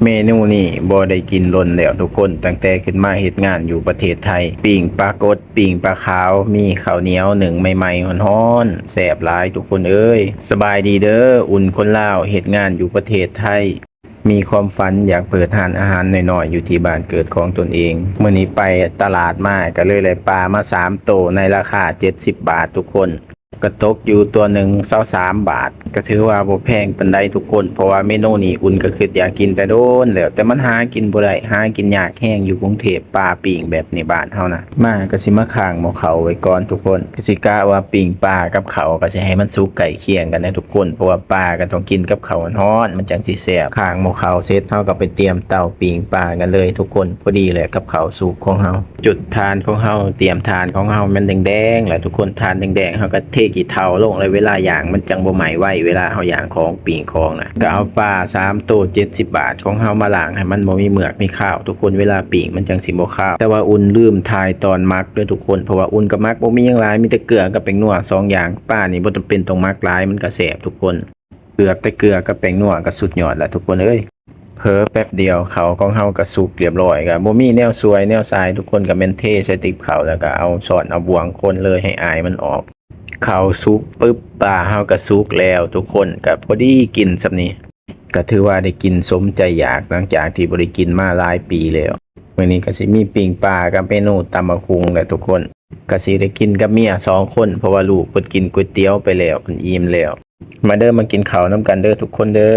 ເມນູນີ້ບໍ່ໄດ້ກິນດົນແລ້ວທຸກຄົນ, ຕັ້ງແຕ່ຂຶ້ນມາເຮັດງານຢູ່ປະເທດໄທ. ປີ້ງປາກົດ, ປີ້ງປາຂາວ, ມີເຂົ້າໜຽວໜຶ້ງໃໝ່ໆຮ້ອນໆ, ແຊບຫຼາຍທຸກຄົນເອີຍ. ສະບາຍດີເດີ, ອຸ່ນຄົນລາວເຮັດງານຢູ່ປະເທດໄທ. ມີຄວາມຝັນຢາກເປີດຮ້ານອາຫານນ້ອຍໆ ຢູ່ທີ່ບ້ານເກີດຂອງຕົນເອງ. ມື້ນີ້ໄປຕະຫຼາດມາ ກໍເລີຍໄດ້ປາມາສາມໂຕ ໃນລາຄາເຈັດສິບບາດທຸກຄົນ. ກໍຕົກຢູ່ຕົວໜຶ່ງຊາວສາມບາດ, ກໍຖືວ່າບໍ່ແພງປານໃດທຸກຄົນ, ເພາະວ່າເມນູນີ້ອຸ່ນກໍຄິດຢາກກິນແຕ່ດົນແລ້ວ, ແຕ່ມັນຫາກິນບໍ່ໄດ້, ຫາກິນຍາກແຮງຢູ່ກຸງເທບ, ປາປີ້ງແບບນີ້ບ້ານເຮົານະ. ມາກໍຊິມາຄ້າງໝໍ້ເຂົ້າໄວ້ກ່ອນທຸກຄົນ, ກໍຊິກະວ່າປີ້ງປາກັບເຂົ້າກໍຊິໃຫ້ມັນສຸກໃກ້ຄຽງກັນນະທຸກຄົນ, ເພາະວ່າປາກໍຕ້ອງກິນກັບເຂົ້າຮ້ອນໆ ມັນຈັ່ງຊິແຊບ. ຄ້າງໝໍ້ເຂົ້າເສັດ ເຮົາກໍໄປຕຽມເຕົາປີ້ງປາກັນເລີຍທຸກຄົນ, ພໍດີແຫຼະກັບເຂົ້າສຸກຂອງເຮົາ. ຈຸດຖ່ານຂອງເຮົາ, ຕຽມຖ່ານຂອງເຮົາແມ່ນແດງໆ ແລ້ວທຸກຄົນ, ຖ່ານແດງໆ ເຮົາກໍເທຂີ້ເຖ້າລົງ ແລ້ວເວລາຍ່າງມັນຈັ່ງບໍ່ໄໝ້ໄວ, ເວລາເຮົາຍ່າງຂອງປີ້ງຂອງນະ. ກໍເອົາປາສາມໂຕເຈັດສິບບາດຂອງເຮົາມາລ້າງໃຫ້ມັນບໍ່ມີເໝືອກມີຄາວທຸກຄົນ, ເວລາປີ້ງມັນຈັ່ງຊິບໍ່ຄາວ. ແຕ່ວ່າອຸ່ນລືມຖ່າຍຕອນໝັກເດີທຸກຄົນ, ເພາະວ່າອຸ່ນກໍໝັກບໍ່ມີຫຍັງຫຼາຍ, ມີແຕ່ເກືອກັບແປ້ງນົວ. ສອງຢ່າງປານີ້ບໍ່ຈຳເປັນຕ້ອງໝັກຫຼາຍ, ມັນກໍແຊບທຸກຄົນ. ເກືອແຕ່ເກືອກັບແປ້ງນົວກໍສຸດຍອດແລ້ວທຸກຄົນເອີຍ. ເຜີແປັບດຽວເຂົ້າຂອງເຮົາກໍສຸກລຽບຮ້ອຍ, ກໍບໍ່ມີແນວສ່ວຍແນວສາຍ, ທຸກຄົນກໍແມ່ນເທໃສ່ຕິບເຂົ້າ ແລ້ວກໍເອົາຊ້ອນເອົາບ່ວງຄົນເລີຍໃຫ້ອາຍມັນອອກ. ເຂົ້າສຸກປຶບ, ປາເຮົາກໍສຸກແລ້ວທຸກຄົນ, ກໍພໍດີກິນສ່ຳນີ້. ກໍຖືວ່າໄດ້ກິນສົມໃຈຢາກ ຫຼັງຈາກທີ່ບໍ່ໄດ້ກິນມາຫຼາຍປີແລ້ວ. ມື້ນີ້ກໍຊິມີປີ້ງປາກັບເມນູຕຳບັກຫຸ່ງແຫຼະທຸກຄົນ. ກະຊິໄດ້ກິນກັບເມຍສອງຄົນ ເພາະວ່າລູກເພິ່ນກິນກ໋ວຍຕຽວໄປແລ້ວ ເພິ່ນອີ່ມແລ້ວ. ມາເດີ ມາກິນເຂົ້ານຳກັນເດີທຸກຄົນເດີ.